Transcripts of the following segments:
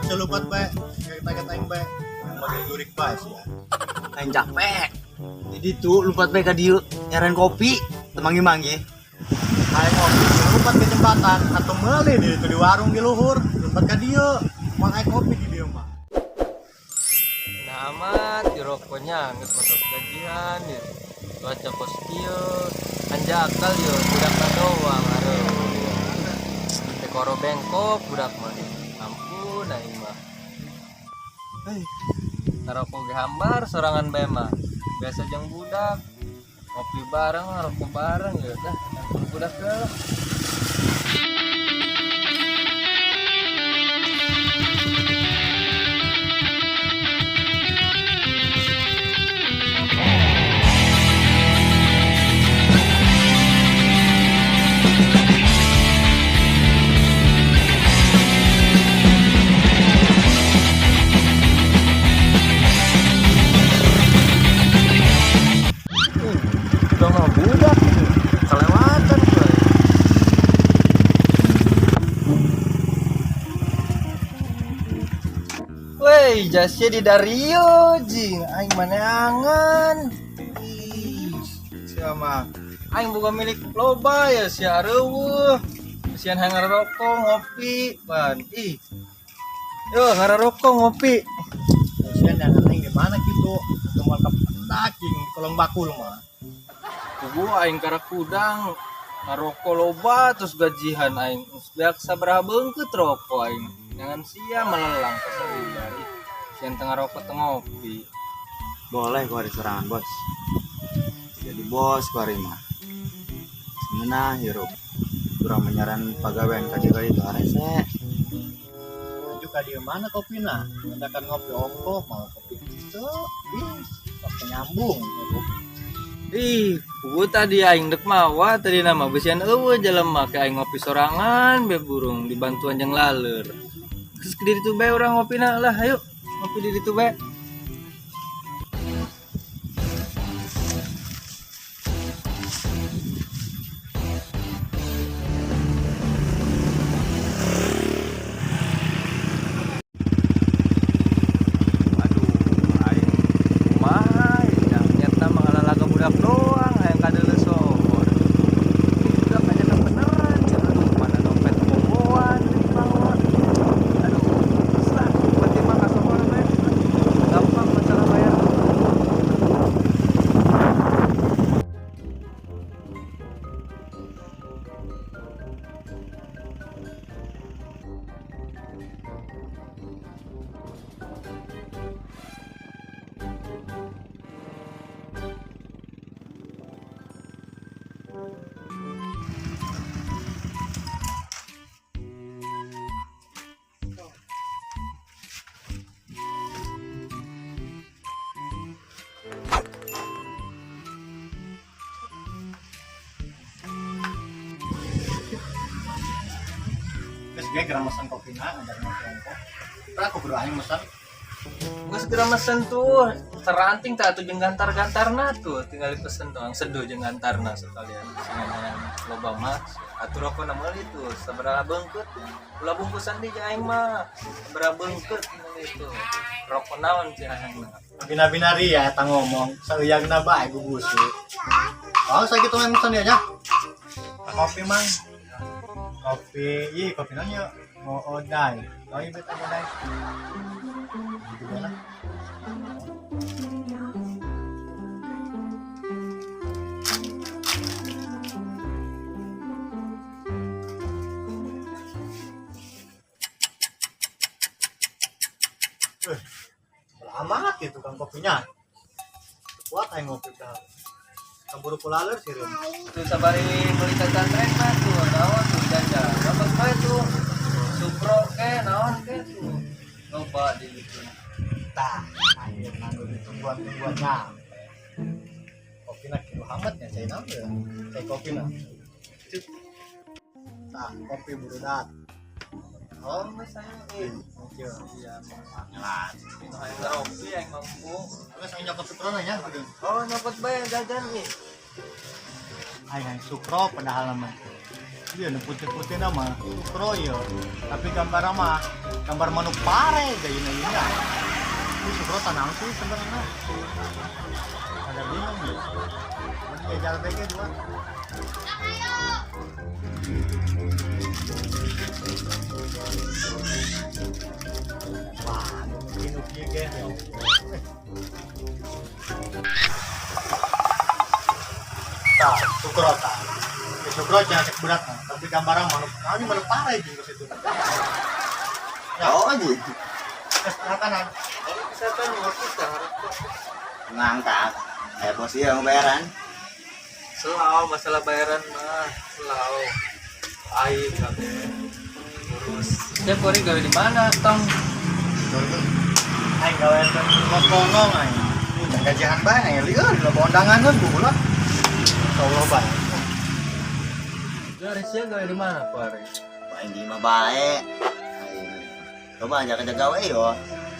Lupat bae, kita aing bae. Bagi gurik bae sih ya. Aing capek. Jadi tuh lupat bae ka dieu nyaran kopi, teu manggih-manggih. Aing ngopi lupat ke jembatan atau meuli di itu di warung di luhur, lupat ka dieu. Mang aing kopi di dieu mah. Nah amat di rokoknya geus matos gajian ya. Cuaca kos kieu, hanjakal yo budak mah doang areuh. Teh koro bengkok budak mah. Ampun aing mah. Hei, ngarokok ge hambar sorangan bae mah. Biasa jeung budak. Ngopi bareng, ngarokok bareng ya dah. Ampun budak lah. Udah mah budak kelewatan gue. Woi, jasnya di Dario, jing. Aing maneangan. Ih, siapa? Aing bukan milik loba ya, si areueuh. Sian hayang ngarokok ngopi, ban. Ih. Yo, ngarokok ngopi. Kasihan yang aing di mana gitu. Atau moal kapendak jeung di kolong bakul mah. Kubu aing karak kudang ngarokok loba terus gajihan aing. Geus beak sabaraha beungkeut rokok aing. Jangan sia melelang ka salila. Ih, sian teu ngarokok teu ngopi. Boleh ku hari sorangan, Bos. Jadi bos ku hari mah. Semenah hirup. Kurang menyaran pagawean ka dieu itu harese. Maju ka dieu mana kopina? Ngendakan ngopi ongkoh, mau kopi itu. Ih, pasti nyambung hirup. Ih, kubu tadi aing dek mawa tadi nama besian eueuh jelema ke aing ngopi sorangan be burung dibantuan jeung laleur. Geus ke diri tu bae urang ngopina lah, ayo ngopi di ditu bae. Aduh, aing kumaha ya nyata mah ngalalaga budak doang hayang kadeuleu sohor. Ini budak aja beneran, aduh mana dompet boboan dibawa. Aduh, geus lah, penting mah ka sohor bae. Gampang masalah bayar. Geus ge geura mesen kopina, ngendakan ngopi ongkoh. Tah aku kudu aing mesen. Geus geura mesen tuh, teranting tah atuh jeung gantar-gantarna tuh, tinggal dipesen doang, seduh jeung gantarna sekalian. Singan hayang loba mah, atuh rokona meuli tuh, sabaraha beungkeut. Ulah bungkusan di aing mah, sabaraha beungkeut meuli tuh. Rokok naon sih hayangna. Bina-binari ya eta ngomong, saeuyangna bae gugusi. Oh, sakitu we mesen ya nya. Kopi mang. Kopi, ih kopi naon nya? Mau odai. Oh, ieu beta odai. Gitu bae lah. Lama ya tukang kopinya. Kuat aing ngopi dah. Kaburu kulaler sih Rin. Tuh sabari meuli cacatrek mah tuh, naon tuh jajan. Bagus bae tuh. Supro ke naon ke tuh. Loba di ditu. Tah, akhirnya nu ditungguan-tungguan nyampe. Kopina kieu hamet nya cai naon ya? Cai kopina. Tah, kopi burudat. Oh, geus aing euy. Ieu. Iya, Nyelat. nu hayang ngopi aing mampu. Geus aing nyokot sukrona nya kudu. Oh, nyokot bae jajan nih. Aing hayang sukro padahal mah. Iya, nu putih-putih nama sukro ya. Tapi gambar mah gambar manuk pare gayuna ieu nya. Ini sukro tanang sih sebenarnya. Ada bingung ya. Ini jajal BG dua. Wah, mungkin uki ge. Tah, sukro tah. Ya, sukro jangan cek berat nah. Tapi gambarnya manuk, nah, ini manuk pare jeung ke situ. Ya, oh aja. Terus kanan. Siapa yang ngopi tah ngarokok? Ngangkat. Eh bos iya mau bayaran. Selau masalah bayaran mah, selau. Aing kabeh urus. Siap kuari gawe di mana, Tong? Aing gawe teh kongong aing. Ini gajian bae aing lieur di loba undangan geus bubulah. Insyaallah bae. Dari sia gawe di mana kuari? Aing di mah bae. Aing. Coba ajak aja gawe yo.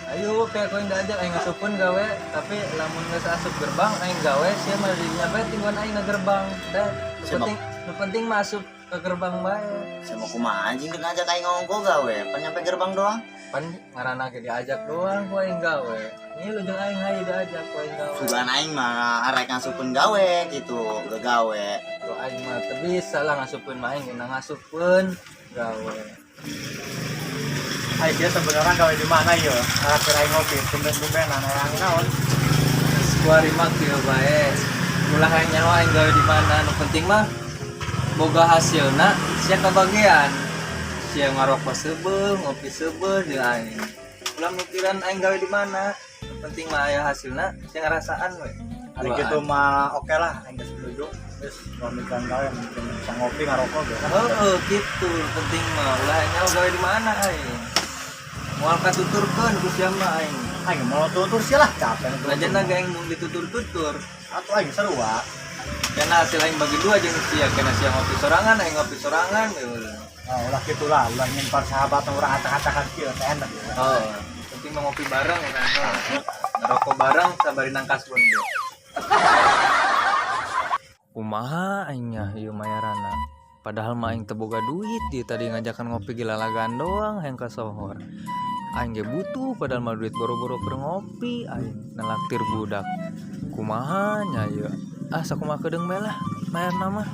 Ayo kayak kau diajak aing ngasupun gawe, tapi lamun geus asup gerbang aing gawe sia mah di dinya bae tingguan aing gerbang. Dah, nu penting nu penting masuk ke gerbang bae. Sama kumaha anjing dek ngajak aing ngongko gawe, pan nyampe gerbang doang. Pan ngaranna ge diajak doang ku aing gawe. Ini lu jeung aing hayu diajak ku aing gawe. Sugan aing mah arek ngasupun gawe gitu, gawe. Ku aing mah teu bisa lah ngasupkeun mah aing geuna ngasupkeun gawe. Aing dia sebenarnya gawe di mana ya? Terakhir aing ngopi, tumben-tumbenan aing naon. Kuari mah kieu bae. Ulah aing nyaho aing gawe di mana, nu penting mah boga hasilna sia kabagian. Sia ngarokok seubeuh, ngopi seubeuh jeung aing. Ulah mikiran aing gawe di mana, nu penting mah aya hasilna sia ngarasaan we. Hari gitu mah oke lah, aing geus setuju. Geus ulah mikiran gawe, mungkin bisa ngopi ngarokok ge. Heeh, gitu nu penting mah ulah aing nyaho gawe di mana aing. Moal katuturkeun ku sia mah aing. Aing mau tutur sih lah, capek nutur. Lajana ge aing mung ditutur-tutur. Atuh aing seru ah. Karena hasil aing bagi dua jeung sia, karena sia ngopi sorangan, aing ngopi sorangan we. Oh, ulah gitulah, ulah ingin persahabatan urang acak-acakan kieu teh enak ya. Oh, penting mah ngopi bareng urang mah. Ngerokok bareng sabari nang kasbon ge. Kumaha aing nya ieu mayarana? Padahal mah aing teu boga duit, dia tadi ngajakan ngopi ge lalagaan doang hayang ka sohor. Aing ge butuh padahal mah duit boro-boro keur ngopi aing nalaktir budak. Kumaha nya ieu? Ah sakumaha kedeung bae lah mayarna mah.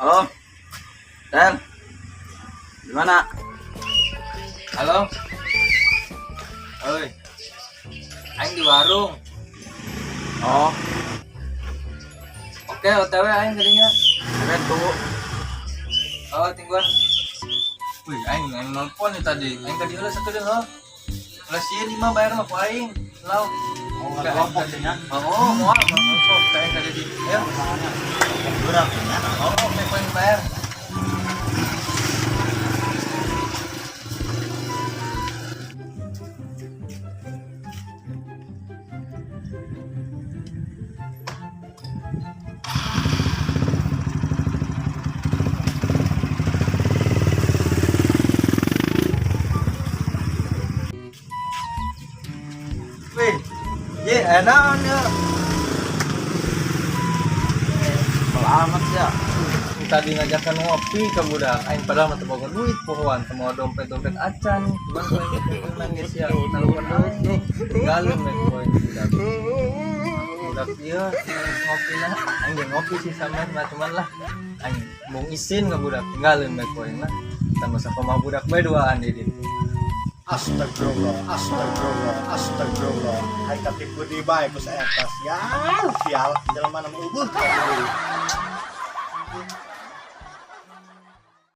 Halo. Dan. Di mana? Halo. Oi. Aing di warung. Oh, Oke, OTW aing jadinya. oke tunggu. Oh, tungguan. Wih, aing aing nelpon nih tadi. Aing tadi heula sakedeung heuh. Ulah sieun ieu mah bayar mah ku aing. Lau. Oh, nggak kelompok sih nya. Oh, moal moal kelompok aing tadi di. Ayo. Kurang ya. Oh, oke ku aing bayar. Wih, ye, enak ya. Selamat ya. Tadi ngajakan ngopi ke budak, aing padahal mah teu boga duit pohoan, teu mau dompet-dompet acan. Cuman ku aing teu geus sia, talukan duit. Tinggalin we ku aing budak. Budak ieu ngopi lah, aing ge ngopi sih sama mah cuman lah. Aing mung isin ka budak, tinggalin we ku aing lah. Tambah sakumaha budak bae duaan di ditu. Astagfirullah, astagfirullah, astagfirullah. Hai katipu di bae ku saeta sial, sial. Jelema na mah eueuh.